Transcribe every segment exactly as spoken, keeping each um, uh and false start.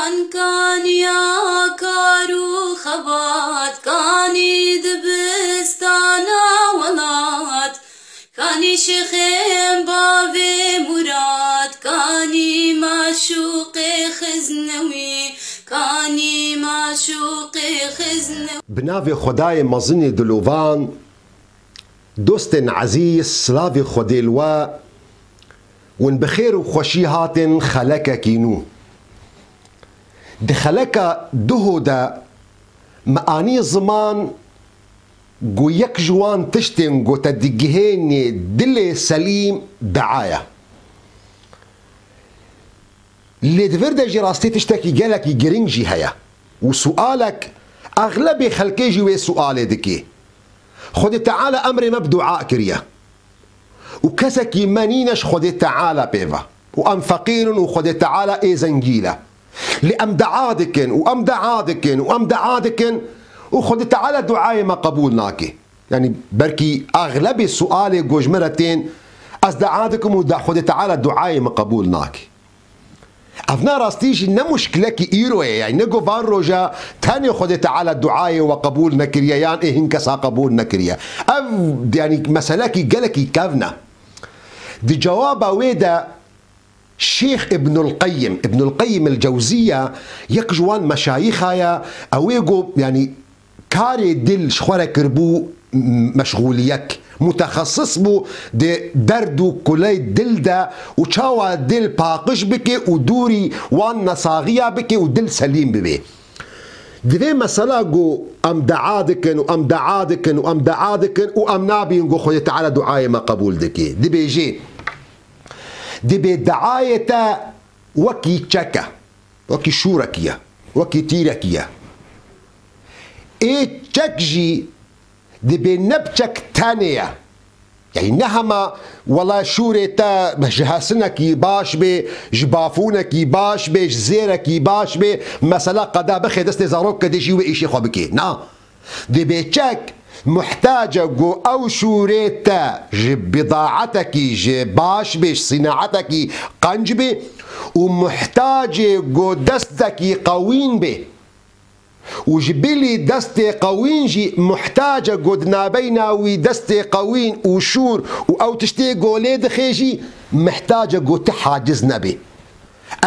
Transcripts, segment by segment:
Kaniya kar û xebat, kanî dibistana welat, kanî şêxên bavê Murad, kanî maşûqê Xiznewî, kanî maşûqê Xiznewî. Bi navê Xwedayê mezinê dilovan, dostên ezîz, silavê Xwedê li we, hûn bi xêr û xweşî hatin xelekekî nû. Di xeleka duho de me anî ziman ku yek ji wan tiştên ku te digihênê dilê selîm dua ye. Lê di vir de jî rastî tiştekî gelekî girîng jî heye û sualek exlebê xelkê jî wê sualê dikê. Xwedê Teala emrê me bi dua kiriye. Û kesekî me nîne ji Xwedê Teala pê ve. Û em feqîr in û Xwedê Teala ê zengî le. Lê em dua dikin û em dua dikin û em dua dikin û Xwedê Teala duayê me qebûl nake. Yanî belkî exlebê sualê ku ji min re tên, ez dua dikim û da Xwedê Teala duayê min qebûl nake. Ev ne rastî jî ne muşkilekî îro ye, yanî ne ku van roja tenê Xwedê Teala duayê we qebûl nekiriye yan ê hin kesa qebûl nekiriye. Ev, yanî meselekî gelekî kevn e. Di cewaba wê de Şêx Îbnul Qeyyim, Îbnul Qeyyim el Cewziye, yek ji wan meşayîxa ye, ew ê got, yanî karê dil ji xwe re kiribû m-, meşxûliyek, mutexesis bû di derd û kuley dil de û çawa dil paqij bike û dûrî wan nesaxiya bike û dil selîm bibe. Divê mesela ku em dua dikin û em dua dikin û em dua dikin û em nabînin ku Xwedê Teala duayê me qebûl dike. Dibêjê, dibê duayê te wekî çek e. Wekî şûrekî ye, wekî tîrekî ye. Ê çek jî dibê ne bi çek tenê ye. Yanî ne hema wela şûrê te ji hesinekî baş bê, ji bafûnekî baş bê, ji zêrekî baş bê, mesela qeda bixê destê zarok kedê jî wê îşê xwe bikê. Na. Dibê çek muhtac e ku ew şûrê te ji bidaatekî ji baş bê, ji sînaetekî qenc bê û muhtacê ku destekî qewîn bê. Û ji bilî destê qewîn jî muhtac e ku di nabeyna wî destê qewîn û şûr û ew tiştê ku lê dixê jî muhtac e ku ti haciz nebê.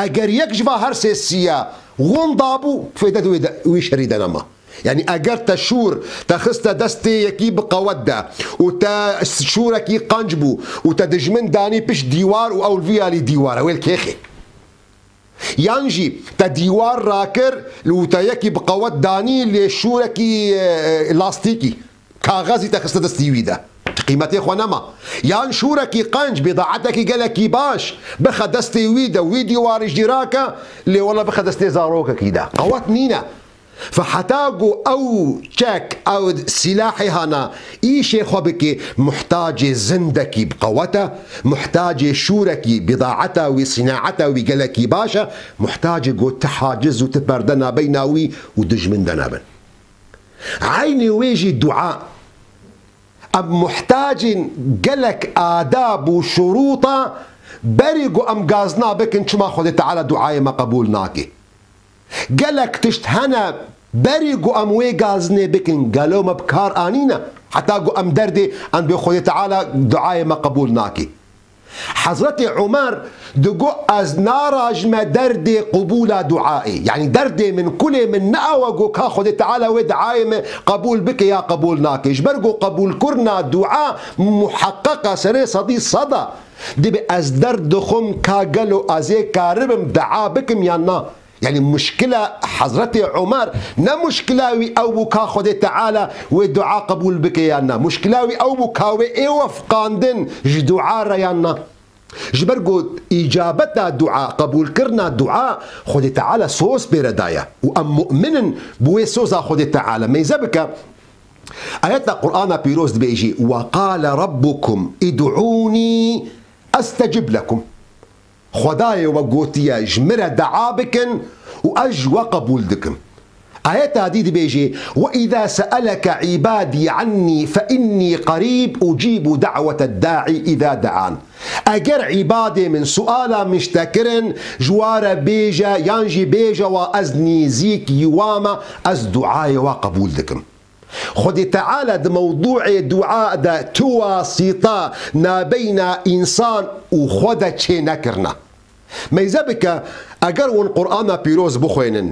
Eger yek ji va her sê siya winda bû, fêde di wê de, wî şerî de nema. Yanî eger te şûr, te xiste destê yekî bi qewet de û te şûrekî qenc bû û te dijmin danî pişt dîwar û ew li vî alî dîwar e, wê li kê xê? Yan jî te dîwar rakir û te yekî bi qewet danî lê şûrekî, e, lastîkî, kaxezî te xiste destî wî de. Ti qîmetê xwe nema. Yan şûrekî qenc, bidaatekî gelekî baş, bixe destê wî de, wî dîwarî jî rake, lê wela bixe destê zarokekî de. Qewet nîne. Fe heta ku ew çek, ew sîlahê hana îşê xwe bikê, muhtacê zindekî bi qewet e, muhtacê şûrekî, bidaeta wî, sînaeta wî gelekî baş e, muhtacê ku ti haciz û ti perde nabeyna wî û dijmin de nebin. Eynî wê jî dua. Em muhtacên gelek adab û şurûta berî ku em gazna bikin, çima Xwedê Teala duayê me qebûl nake. Gelek tişt hene, berî ku em wê gazinê bikin, gelo me bi kar anîne? Heta ku em derdê em bê Xwedê Teala duayê me qebûl nake. Hezretê Umer digot, ez narajime derdê qubûla duayê. Yanî derdê min, kulê min ne ew e ku ka Xwedê Teala wê duayê min qebûl bike ya qebûl nake. Ji ber ku qebûlkirina dua muheqqeq e, serê sedî sed e. Dibê ez derd dixwim ka gelo ez ê karibim dua bikim yan na. Yanî muşkila Hezretê Umer ne muşkila wî ew bû ka Xwedê Teala wê dua qebûl bike yan na. Muşkila wî ew bû ka wê ê wefqandin ji dua re yan na. Ji ber ku îcabeta dua, qebûlkirina dua, Xwedê Teala soz pê re daye. Û em mu'min in bi wê soza Xwedê Teala. Mêze bike, ayeta Qur'ana Pîroz dibêjî, "Ve qale Rabbukum id'ûnî estecib lekum." Xwedayê we gotiye, ji min re dua bikin û ez ji we qebûl dikim. Ayeta dî dibêje, "Ve izâ se'eleke ibadî annî fe innî qarîb ucîbu da'weted da'i izâ de'an." Eger îbadê min suala min ji te kirin, ji wa re bêje, yan jî bêje wa ez nêzîkî wa me, ez duayê wa qebûl dikim. Xwedê Teala di mewdûê dua de tu wasîta nabeyna însan û xwe de çê nekirine. Meyze bike, eger hûn Qur'ana pîroz bixwênin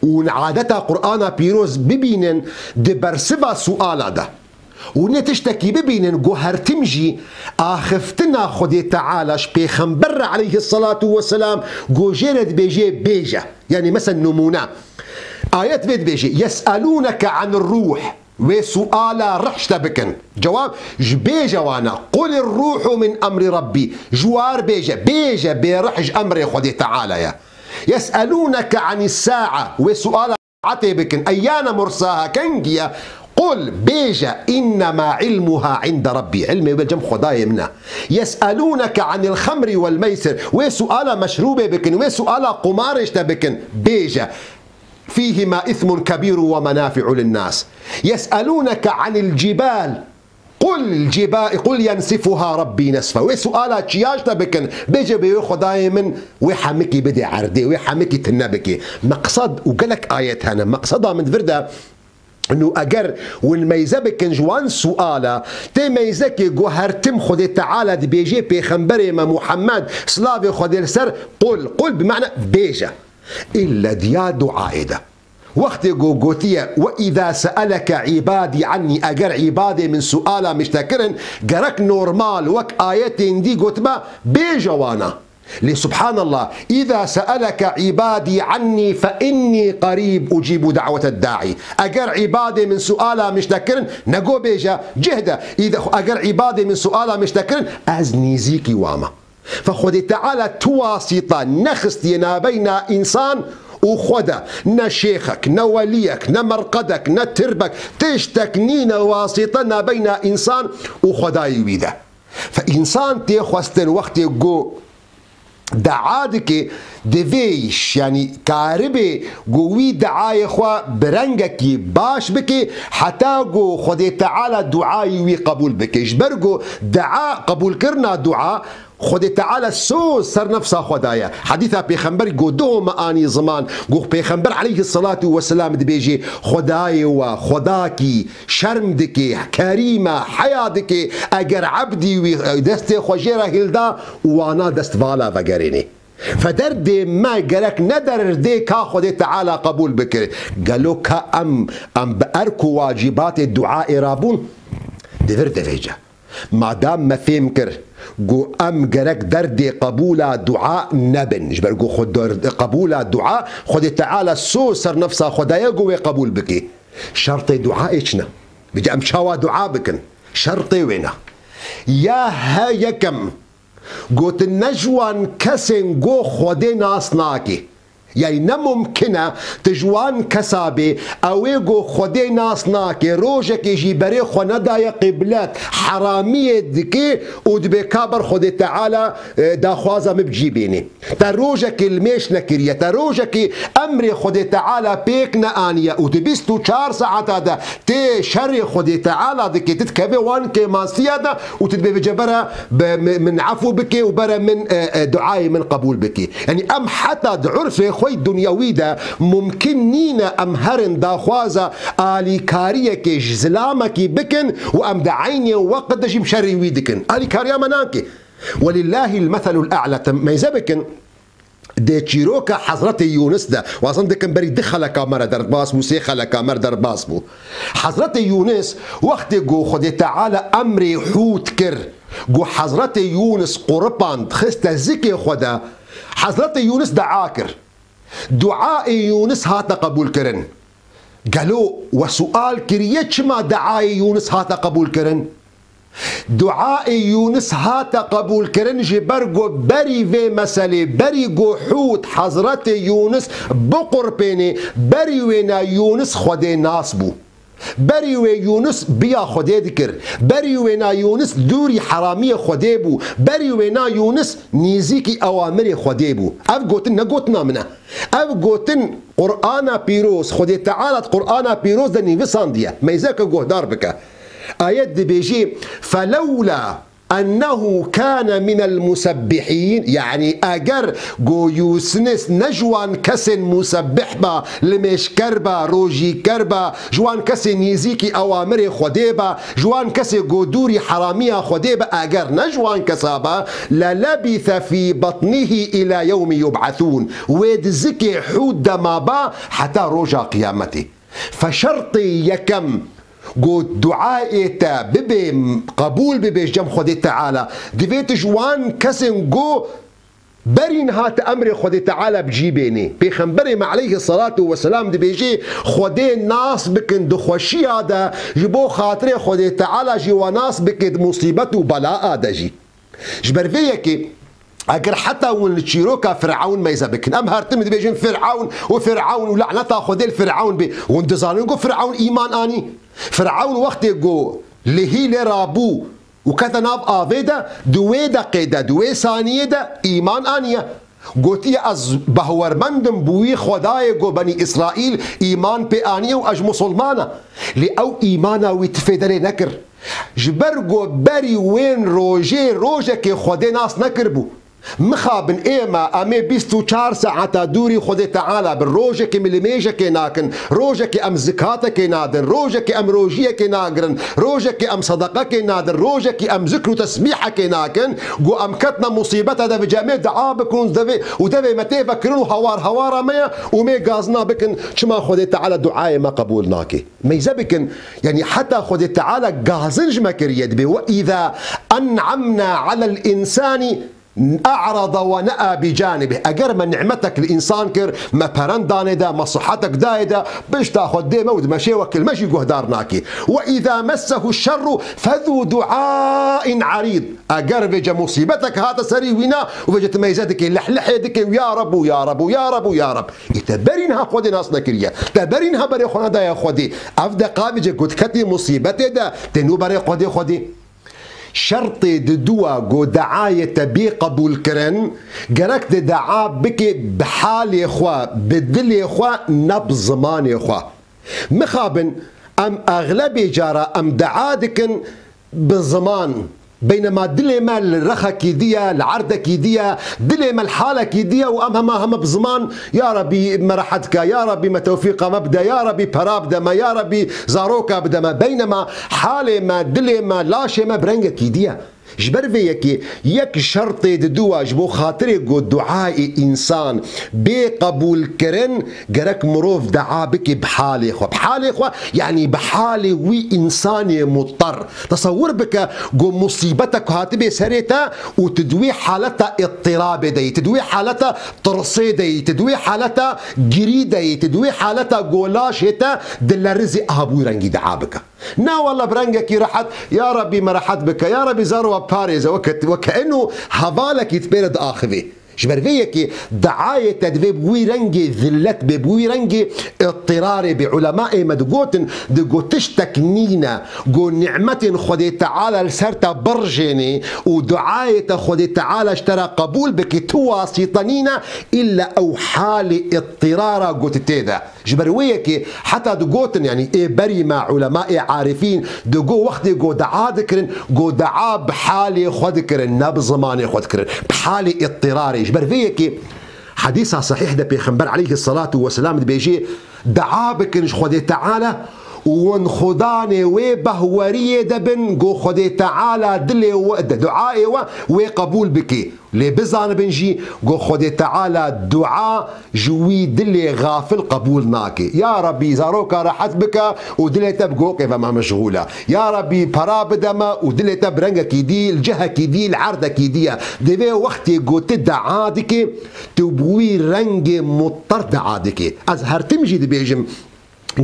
û hûn adeta Qur'ana pîroz bibînin di bersiva suala de, û ne tiştekî bibînin ku her tim jî axiftina Xwedê Teala ji Pêxember re aleyhisselatu vesselam ku jê re dibêje bêje. Yani mesela nimûne. Ayet vê dibêje, "Yes'elûneke anir ruh." Wê suala rih ji te bikin. Cewab, ji bêje wana. "Qulir ruhu min emri Rabbî." Ji war bêje, bêje bê rih ji emrê Xwedê Teala ye. "Yes'elûneke anis sa'a." Wê suala saetê bikin. "Eyyâne mursaha", kengî ye? "Qul", bêje, "Innema ilmuha inde Rabbî." Ilmê wê cem Xwedayê min e. "Yes'elûneke anil xemri wel meysir." Wê suala meşrûbê bikin, wê suala qumarê ji te bikin. Bêje, "Fîhima ismun kebîru ve menâfi'u linnâs. Yes'elûneke anil cibâl. Qul cibâ-, qul yensifuha Rabbî nesfa." Wê suala çiya ji te bikin. Bêje, "Bê wê Xwedayê min wê hemikî bidê erdê, wê hemikî tune bikê." Meqsed û gelek ayet hene. Meqseda min di vir de, nû eger hûn meyze bikin ji wan suala, tê meyzekê ku her tim Xwedê Teala dibêje Pêxemberê me Muhammed, silavê Xwedê li ser, "Qul", "qul" bi mane bêje. Îlle diya duayê de. Wextê ku gotiye, "Ve izâ se'eleke ibadî annî", eger îbadê min suala min ji te kirin, gerek normal wek ayetên dî gotibe, bêje wana. Lê subhanallah, "Îzâ se'eleke ibadî annî fe innî qarîb ucîbu da'weted da'i." Eger îbadê min suala min ji te kirin, nego bêje, cih de, "Îzâ-, eger îbadê min suala min ji te kirin, ez nêzîkî wa me." Fe Xwedê Teala tu wasîta nexistiye nabeyna însan û xwe de. Ne şêxek, ne weliyek, ne merqedek, ne tirbek, tiştek nîne wasîte nabeyna însan û Xwedayê wî de. Fe însan tê xwestin wextê ku dua dike, divê, yanî karibê ku wî duayê xwe bi rengekî baş bike, heta ku Xwedê Teala duayê wî qebûl bike. Ji ber ku dua, qebûlkirina dua, Xwedê Teala soz ser nefsa xwe daye. Hedîsa Pêxemberî ku duho me anî ziman, ku Pêxember aleyhisselatu vesselam dibêje, "Xwedayê we, Xwedakî şerm dike, kerîm e, heya dike, eger ebdî wî destê xwe jê re hilda, wana dest vala vegerêne." Fe derdê me gerek ne derdê ka Xwedê Teala qebûl bikir. Gelo ka em, em bi erk û wacîbatê duayê rabûn? Di vir de vêce. Madam me fêm kir ku em gerek derdê qebûla dua nebin, ji ber ku xwe derd-, qebûla dua, Xwedê Teala soz ser nefsa xwe daye ku wê qebûl bike. Şertê duayê çi ne? Bêje em çawa dua bikin? Şertê wê ne. Ya he yekem, gotin ne ji wan kesên ku Xwedê nas nake. Yanî ne mumkin e tu ji wan kesa bê, ew ê ku Xwedê nas nake, rojekê jî berê xwe nedaye qiblet, heramiyê dike û dibê ka ber Xwedê Teala, e, daxwaza min bi cî bînî. Te rojekê li mêş nekiriye, te rojekê emrê Xwedê Teala pêk neaniye û di bîst û çar saeta de tê şerê Xwedê Teala dike, tu dikevê wan kêmasiya de û tu dibê vêce bere bi-, mi-, min efû bike û bere min, e, e, duayê min qebûl bike. Yanî em heta di urfê xwe yî dunyewî de mumkin nîne em herin daxwaza alîkariyekê ji zilamekî bikin û em di eynê weqt de jî bi şerê wî dikin. Alîkariya me nake. Welillahil meselul e'la. Te meyze bikin. Di çîroka Hezretê Yûnis de, wazan dikim berî du xeleka me re derbas bû, sê xeleka me re derbas bû. Hezretê Yûnis wextê ku Xwedê Teala emrê hût kir, ku Hezretê Yûnis quripand, xiste zikê xwe de, Hezretê Yûnis dua kir. Duayê Yûnis hate qebûlkirin. Gelo we sual kiriye çima duayê Yûnis hate qebûlkirin? Duayê Yûnis hate qebûlkirin ji ber ku berî vê meselê, berî ku hût Hezretê Yûnis biqurpênê, berî wêna Yûnis Xwedê nas bû. Berî wê Yûnis biya Xwedê dikir. Berî wêna Yûnis dûrî heramiyê Xwedê bû. Berî wêna Yûnis nîzîkî ewamirê Xwedê bû. Ev gotin ne gotina min e. Ev gotin Qur'ana Pîroz, Xwedê Teala di Qur'ana Pîroz de nivîsandiye. Meyzeke guhdar bike. Ayet dibêjî, "Felewla ennehu kâne minel musebbihîn." Yanî eger go Yûnis ne ji wan kesên musebbih ba, limêjker ba, rojîker ba, ji wan kesê nîzîkî ewamirê Xwedê ba, ji wan kesê go dûrî heramiya Xwedê ba, eger ne ji wan kesa ba, "lelebîse fî batnihî îlâ yewmî yub'esûn." Wê di zikê hûd de maba heta roja qiyametê. Fe şertê yekem, go duayê te bibe, qebûl bibe ji cem Xwedê Teala, divê tu ji wan kesên go berî niha tu emrê Xwedê Teala bi cî bênê. Pêxemberê me aleyhisselatu vesselam dibêje, Xwedê nas bikin di xweşiya de, ji bo xatirê Xwedê Teala jî we nas bike di musîbet û belaa de jî. Ji ber vê yekê, eger heta hûn li çîroka Firewn meyze bikin, em her tim dibêjin Firewn û Firewn û laneta Xwedê li Firewn bê. Hûn dizanin ku Firewn îman anî? Firewn wextê ku li hîlê rabû û kete nav avê de, di wê deqê de, di wê saniyê de îman aniye. Gotiye, "Ez behwermend im bi wî Xwedayê ku Benî Îsraîl îman pê aniye û ez musulmana." Lê ew îmana wî tifê derê nekir. Ji ber ku berî wên rojê rojekê Xwedê nas nekiribû. Mixabin ême, em ê bîst û çar saeta dûrî Xwedê Teala bin, rojekê em limêjekê nakin, rojekê em zikatekê nadin, rojekê em rojiyekê nagirin, rojekê em sedeqekê nadin, rojekê em zikr û tesbîhekê nakin, ku em ketine musîbete de bi cemê dua bikin û devê, û devê me tê vekirin û hawar hawara me ye û mê gazina bikin, çima Xwedê Teala duayê me qebûl nake? Meyze bikin, yanî heta Xwedê Teala gazin ji me kiriye dibe. "Ve îza en'amna alel însani e'rada ve ne'a bi canibih." Eger me ni'metek li însan kir, me peren danê de, me sihetek dayê de, pişta xwe dê me û dimeşê wekil me jî guhdar nake. "Ve îza messehu şerru fezû duain arîd." Eger vêce musîbetek hate serî wîna û vêce tu meyze dike, lehlehê dike û ya Reb û ya Reb û ya Reb û ya Reb. Ê te berî niha Xwedê nas nekiriye. Te berî niha berê xwe nedaye Xwedê. Ev deqa vêce ku diketî musîbetê de, tê nû berê Xwedê, Xwedê. Şertê diduwa ku deayê te bê qebûlkirin, gerek tu dea bikê bi halê xwe, bi dilê xwe, ne bi zimanê xwe. Mixabin, em exlebê cara em dea dikin bi ziman, beynema dilê me li rexekî diye, li erdekî diye, dilê me li halekî diye û em hema hema bi ziman, "Ya Rebî me rehet ke, ya Rebî me tewfîqa me bide, ya Rebî pera bide me, ya Rebî zaroka bide me." Beynema halê me, dilê me, laşê me bi rengekî diye. Ji ber vê yekê yek şertê diduwa ji bo xatirê ku duayê însan bê qebûlkirin, gerek mirov dua bike bi halê xwe. Bi halê xwe, yanî bi halê wî însanê muttar. Tesewwur bike ku musîbetek ku hatibe serê te û tu di wê haleta îttirabê de yî, tu di wê haleta tirsê de yî, tu di wê haleta girî de yî, tu di wê haleta ku laşê te dilerizî, aha bi wî rengî dua bike. Na wele bi rengekî rehet, "Ya Rebî me rehet bike, ya Rebî zaro we parêze", weke, weke eno hevalekî di pê re diaxivê. Ji ber vê yekê deayê te divê bi wî rengê zillet bê, bi wî rengê îttirarê bê. Ulemaê me digotin, digot tiştek nîne, ku nimetên Xwedê Teala li ser te birjênê û duayê te Xwedê Teala ji te re qebûl bike, tu wasîte nîne, îlla ew halê îttirara ku tu tê de. Ji ber wê yekê heta digotin, yanî ê berî me, ulemaê arifîn, digo wextê go dua dikirin, go dua bi halê xwe dikirin, ne bi zimanê xwe dikirin. Bi halê îttirarê. Ji ber vê yekê hedîsa sehîh de Pêxember aleyhisselatu vesselam dibêjê, dua bikin ji Xwedê Teala û wan xudanê wê behweriyê de bin, go Xwedê Teala dilê we, de, duayê we wê qebûl bike. Lê bizanibin jî, go Xwedê Teala dua ji wî dilê xafil qebûl nake. Ya Rebî, zaroka rehet bike û dilê te bi gokê ve me meşxûl e. Ya Rebî, pera bide me û dilê te bi rengekî dî, li cihekî dî, li erdekî dî ye. Divê wextê ku tu dua dike, tu bi wî rengê muttar dua dike. Ez her tim jî dibêjim,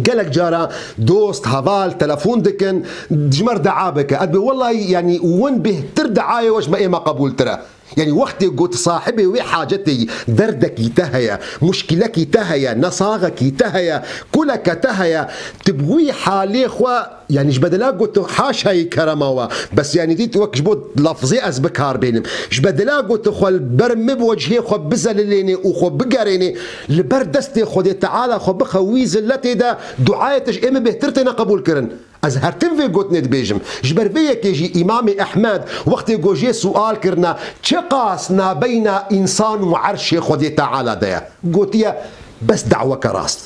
gelek cara dost, heval telefon dikin, ji me re dua bike. Ez dibê, wellahî, yanî, win bêhtir duayê we ji me ê me qebûltir e. Yanî wextê ku tu sahibê wê hacetê yî, derdekî te heye, muşkilekî te heye, nesaxekî te heye, kuleke te heye, tu bi wî halê xwe, yanî ji bedela ku tu haşayî kerema we, bes yanî dît wek ji bo lafzê ez bi kar bênim. Ji bedela ku tu xwe li ber min bi wecihê xwe bizelilênê û xwe bigerênê, li ber destê Xwedê Teala xwe bixe wî zilletê de, duayê te ji ê min bêhtir têne qebûl kirin. Ez her tim vê gotinê dibêjim. Ji ber vê yekê jî Îmamê Ehmed wextê ku jê sual kirina, çiqas nabeyna însan û erşê Xwedê Teala de ye? Gotiye, bes daweke rast.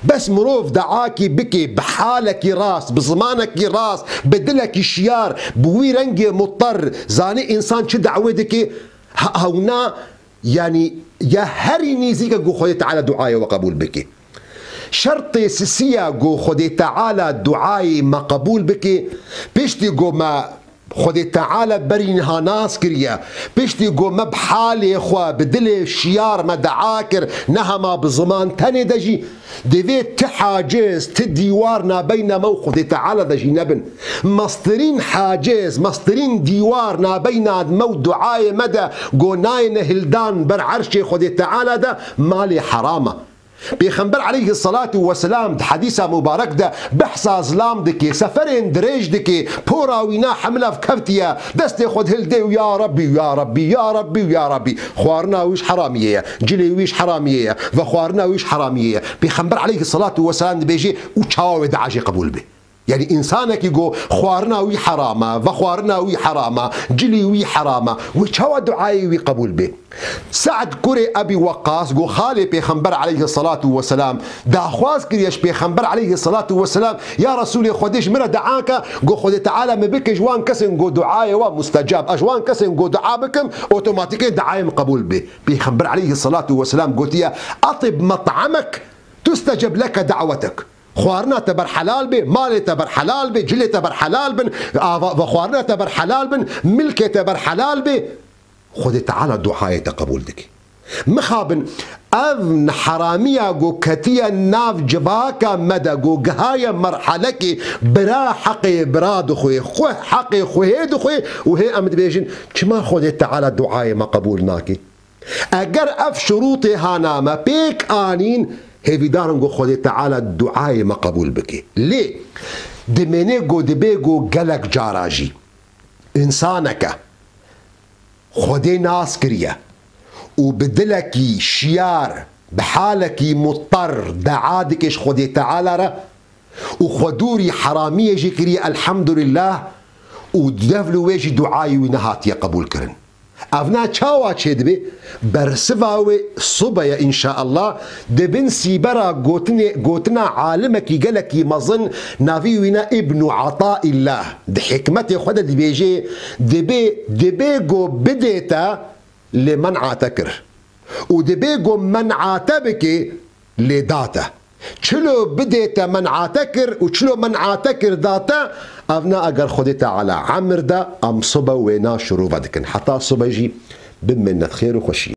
Bes mirov daakî bike bi halekî rast, bi zimanekî rast, bi dilekî şiyar, bi wî rengê muter, zanî însan çi dawê dike, ha-, hewna, yanî ya herî nêzîk e ku Xwedê Teala duayê we qebûl bike. Şertê sisiya ku Xwedê Teala duayê me qebûl bike, piştî ku me Xwedê Teala berî niha nas kiriye, piştî ku me bi halê xwe, bi dilê şiyar me dua kir, ne hema bi ziman tenê de jî, divê ti haciz, ti dîwar nabeyna me û Xwedê Teala de jî nebin. Mestirîn haciz, mestirîn dîwar nabeyna me û duayê me de ku nayêne hildan ber erşê Xwedê Teala de, malê heram e. Pêxember aleyhisselatu vesselam di hedîsa mubarek de behsa zilam dike, seferên dirêj dike, pora wîna hemla kevtiye, destê xwe dihildê û ya Rabbî, ya Rabbî, ya Rabbî, ya Rabbî. Xwarina wî ji heramiyê ye, cilê wî ji heramiyê ye, vexwarina wî ji heramiyê ye. Pêxember aleyhisselatu vesselam dibêje û çawa wê dua jê qebûl be. Yanî însanekî ku xwarina wî heram e, vexwarina wî heram e, cilî wî heram e, wê çawa duayê wî qebûl bê? Se'd kurê Ebî Weqqas ku xalê Pêxember aleyhisselatu vesselam daxwaz kiriye ji Pêxember aleyhisselatu vesselam, ya Resûlê Xwedê ji min re dua ke ku Xwedê Teala min bike ji wan kesên ku duayê wan mustecab. Ez ji wan kesên ku dua bikim, otomatîkê duayê min qebûl bê. Pêxember aleyhisselatu vesselam gotiye, "Etib met'amek, tusteceb leke da'wetek." Xwarina te ber helal bê, malê te ber helal bê, cilê te ber helal bin, ava-, vexwarina te ber helal bin, milkê te ber helal bê, Xwedê Teala duayê te qebûl dike. Mixabin, ev heramiya ku ketiye nav civaka me de, ku gihaye merhelekê bira heqê bira dixwe, xwe heqê xwehê dixwe û hê em dibêjin, çima Xwedê Teala duayê me qebûl nake? Eger ev şurûtê hana me pêk anîn, hêvîdar in ku Xwedê Teala duayê me qebûl bike. Lê dimêne ku dibê ku gelek cara jî însaneke Xwedê nas kiriye û bi dilekî şiyar, bi halekî muter dua dike ji Xwedê Teala re, û xwe dûrî heramiyê jî kiriye, elhamdulillah, û dev li wê jî duayê wî nehatiye qebûl kirin. Ev na çawa çêdibe? Bersiva wê sibe ye, înşaallah, di bin sîbera gotinê, gotina alimekî gelekî mezin, navî wî ne Îbnû Ataîllah, di hikmetê xwe de dibêje, dibê, dibê go bidê te, lê men'a te kir. Û dibê go men'a te bike, lê da te. Çilo bidê te men'a te kir û çilo men'a te kir da te, ev na eger Xwedê Teala emir da, em sibe wêna şirove dikin. Heta sibe jî bimînin xêr û xweşiyê.